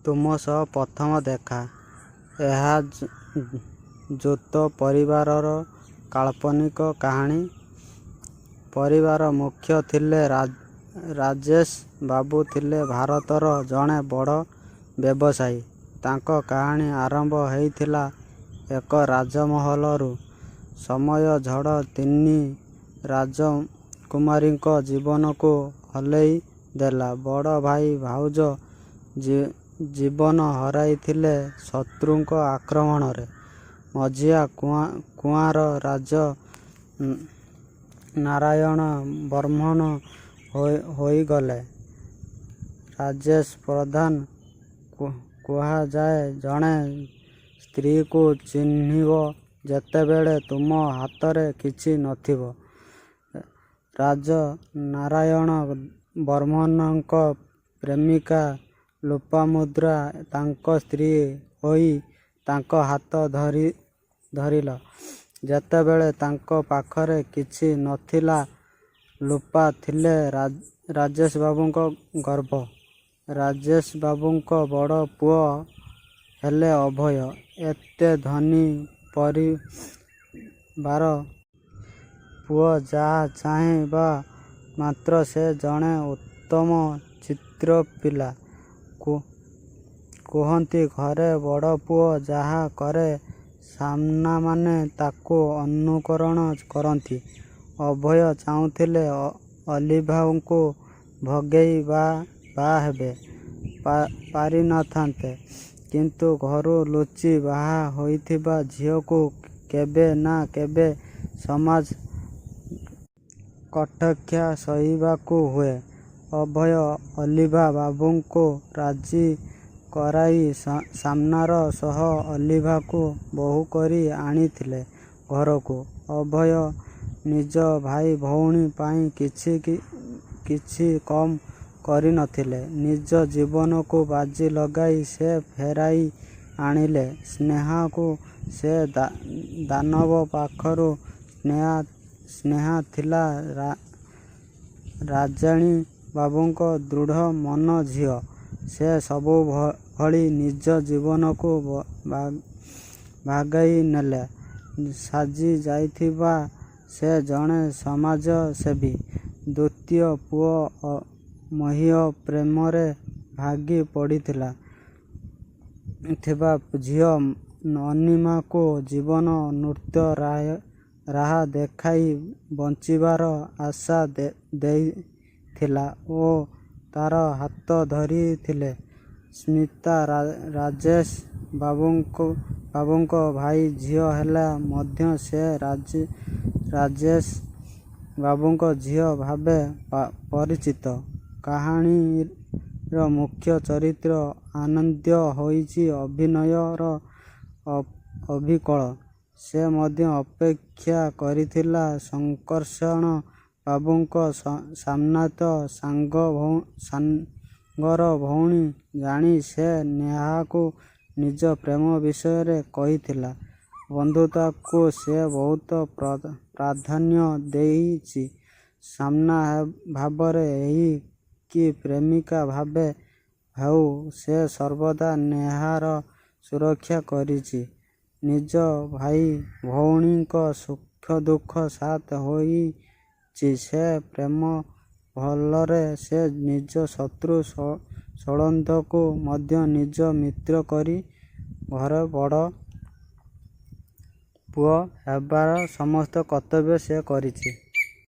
ତୁମ ସହ ପ୍ରଥମ ଦେଖା। ଏହା ଯୌଥ ପରିବାରର କାଳ୍ପନିକ କାହାଣୀ। ପରିବାର ମୁଖ୍ୟ ଥିଲେ ରାଜେଶ ବାବୁ ଥିଲେ ଭାରତର ଜଣେ ବଡ଼ ବ୍ୟବସାୟୀ। ତାଙ୍କ କାହାଣୀ ଆରମ୍ଭ ହୋଇଥିଲା ଏକ ରାଜମହଲରୁ। ସମୟ ଝଡ଼ ତିନି ରାଜକୁମାରୀଙ୍କ ଜୀବନକୁ ହଲେଇ ଦେଲା। ବଡ଼ ଭାଇ ଭାଉଜ ଜୀବନ ହରାଇଥିଲେ ଶତ୍ରୁଙ୍କ ଆକ୍ରମଣରେ। ମଝିଆ କୁଆଁର ରାଜ ନାରାୟଣ ବର୍ମନ ହୋଇଗଲେ ରାଜେଶ ପ୍ରଧାନ। କୁହାଯାଏ ଜଣେ ସ୍ତ୍ରୀକୁ ଚିହ୍ନିବ ଯେତେବେଳେ ତୁମ ହାତରେ କିଛି ନଥିବ। ରାଜ ନାରାୟଣ ବର୍ମନଙ୍କ ପ୍ରେମିକା ଲୋପାମୁଦ୍ରା ତାଙ୍କ ସ୍ତ୍ରୀ ହୋଇ ତାଙ୍କ ହାତ ଧରିଲା ଯେତେବେଳେ ତାଙ୍କ ପାଖରେ କିଛି ନଥିଲା। ଲୋପା ଥିଲେ ରାଜେଶ ବାବୁଙ୍କ ଗର୍ବ। ରାଜେଶ ବାବୁଙ୍କ ବଡ଼ ପୁଅ ହେଲେ ଅଭୟ। ଏତେ ଧନୀ ପରିବାର। ପୁଅ ଯାହା ଚାହେଁ ମାତ୍ର ସେ ଜଣେ ଉତ୍ତମ ଚରିତ୍ର ପିଲା। କୁହନ୍ତି ଘରେ ବଡ଼ପୁଅ ଯାହା କରେ ସାନମାନେ ତାକୁ ଅନୁକରଣ କରନ୍ତି। ଅଭୟ ଚାହୁଁଥିଲେ ଅଲିଭାକୁ ଭଗେଇ ବାହା ହେଇ ପାରିନଥାନ୍ତେ। କିନ୍ତୁ ଘରୁ ଲୁଚି ବାହା ହୋଇଥିବା ଝିଅକୁ କେବେ ନା କେବେ ସମାଜ କଟାକ୍ଷ ସହିବାକୁ ହୁଏ। ଅଭୟ ଅଲିଭା ବାବୁଙ୍କୁ ରାଜି କରାଇ ସମ୍ମାନର ସହ ଅଲିଭାକୁ ବୋହୂ କରି ଆଣିଥିଲେ ଘରକୁ। ଅଭୟ ନିଜ ଭାଇ ଭଉଣୀ ପାଇଁ କିଛି କମ୍ କରିନଥିଲେ। ନିଜ ଜୀବନକୁ ବାଜି ଲଗାଇ ସେ ଫେରାଇ ଆଣିଲେ ସ୍ନେହାକୁ ସେ ଦାନବ ପାଖରୁ। ସ୍ନେହା ଥିଲା ରାଜାଣୀ ବାବୁଙ୍କ ଦୃଢ଼ ମନ ଝିଅ। ସେ ସବୁଭଳି ନିଜ ଜୀବନକୁ ବାଗେଇ ନେଲା। ସାଜି ଯାଇଥିଲା ସେ ଜଣେ ସମାଜସେବୀ। ଦ୍ୱିତୀୟ ପୁଅ ଅମୀୟ ପ୍ରେମରେ ଭାଙ୍ଗି ପଡ଼ିଥିବା ଝିଅ ଅନିମାକୁ ଜୀବନ ନୂତନ ରାହା ଦେଖାଇ ବଞ୍ଚିବାର ଆଶା ଦେଇଥିଲା ଓ ତା'ର ହାତ ଧରିଥିଲା। ସ୍ମିତା ରାଜେଶ ବାବୁଙ୍କ ଭାଇ ଝିଅ ହେଲେ ମଧ୍ୟ ସେ ରାଜେଶ ବାବୁଙ୍କ ଝିଅ ଭାବେ ପରିଚିତ। କାହାଣୀର ମୁଖ୍ୟ ଚରିତ୍ର ଆନନ୍ଦ୍ୟ ହେଉଛି ଅଭିନୟର ଅବିକଳ। ସେ ମଧ୍ୟ ଅପେକ୍ଷା କରିଥିଲା ଶଙ୍କର୍ଷଣ ବାବୁଙ୍କ ସାମ୍ରାନ୍ତ ସାଙ୍ଗର ଭଉଣୀ ଜାଣି ସେ ନେହାକୁ ନିଜ ପ୍ରେମ ବିଷୟରେ କହିଥିଲା। ବନ୍ଧୁତାକୁ ସେ ବହୁତ ପ୍ରାଧାନ୍ୟ ଦେଇଛି। ସାମ୍ନା ଭାବରେ ହେଉ କି ପ୍ରେମିକା ଭାବେ ହେଉ ସେ ସର୍ବଦା ନେହାର ସୁରକ୍ଷା କରିଛି। ନିଜ ଭାଇ ଭଉଣୀଙ୍କ ସୁଖଦୁଃଖ ସାଥୀ ହୋଇଛି ସେ। ପ୍ରେମ ବଳରେ ସେ ନିଜ ଶତ୍ରୁ ଶୈଳେନ୍ଦ୍ରକୁ ମଧ୍ୟ ନିଜ ମିତ୍ର କରି ଘରେ ବଡ଼ ପୁଅ ହେବାର ସମସ୍ତ କର୍ତ୍ତବ୍ୟ ସେ କରିଛି।